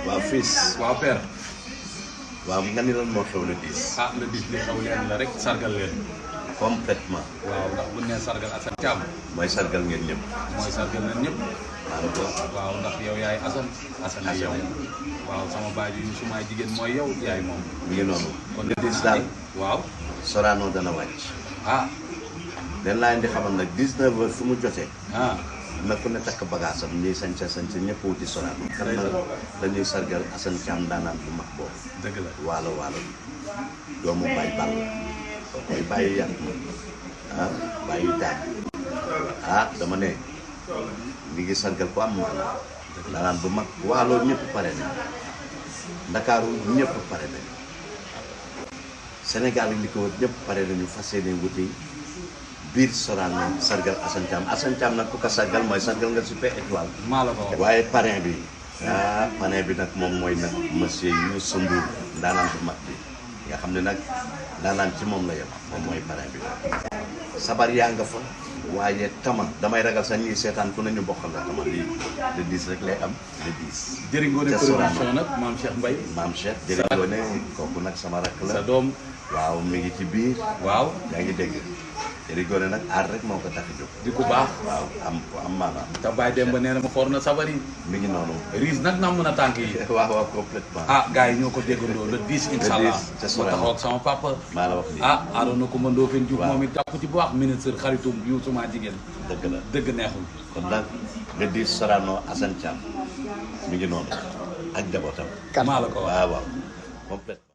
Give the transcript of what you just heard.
waaw fils waaw père. waaw nga ni lan moo xew le 10. ah le 10 li xew leen la rek sargal leen. complètement waaw ndax bu nee sargal Assane Thiam. mooy sargal ngeen ñëpp. mooy sargal leen ñëpp. waaw ndax yow yaay Assane yow. waaw sama baay bi suma jigéen mooy yow yaay moom. mi ngi noonu. kon le 10 daal waaw. Sorano dana wàcc. ah. den laa leen di xamal nag 19 heures fu mu jotee. ah. na ku ne takk bagaasam ñuy sañse ñëpp wuti Sorano. kan la dañuy sargal Assane Thiam daanaan bu mag boobu. dëgg la waalo doomu Baye Ball soo koy bàyyi yàq bàyyi daal dama ne mi ngi sargal ku am maanaam daanaan bu mag waalo ñëpp pare nañ Ndakaaru ñëpp pare nañ Sénégal yi li ko wër ñëpp pare nañu fas yéene wuti biir Sorano sargal Assane Thiam nag ku ko sargal mooy sargal nga Super Étoile. maa la ko wax waaye parrain bi parrain bi nag moom mooy nag monsieur Youssou Ndour ndaanaan bu mag bi nga xam ne nag ndaanaan ci moom la yem moom mooy parrain bi sabar yaa nga fa waaye tama damay ragal sax ñuy seetaan ku nañu bokkal la tama lii le 10 rek lay am le 10. jëriñ Ngoné production nag maam Cheikh Mbaye. maam Cheikh jëriñ Ngoné kooku nag sama rakk la sa doom. waaw mi ngi ci biir. waaw yaa ngi dégg jëriñ Ngoné nag aar rek moo ko tax a jóg. di ku baax. waaw am maanaam. te Baye Demba nee na ma xoor na sabar yi. mi ngi noonu. riis nag nam mën a tànk yi. waaw complètement. gars yi ñoo ko déggandoo le 10 incha allah. ca ma taxaw ak sama papa. maa la wax nii Arona Coumba Ndoffène Diouf moom it jàpp ci bu baax ministre xaritum yu suma jigéen. dëgg la dëgg neexul. kon nag le 10 Sorano Assane Thiam mi ngi noonu ak njabootam. maa la ko wax waaw complètement.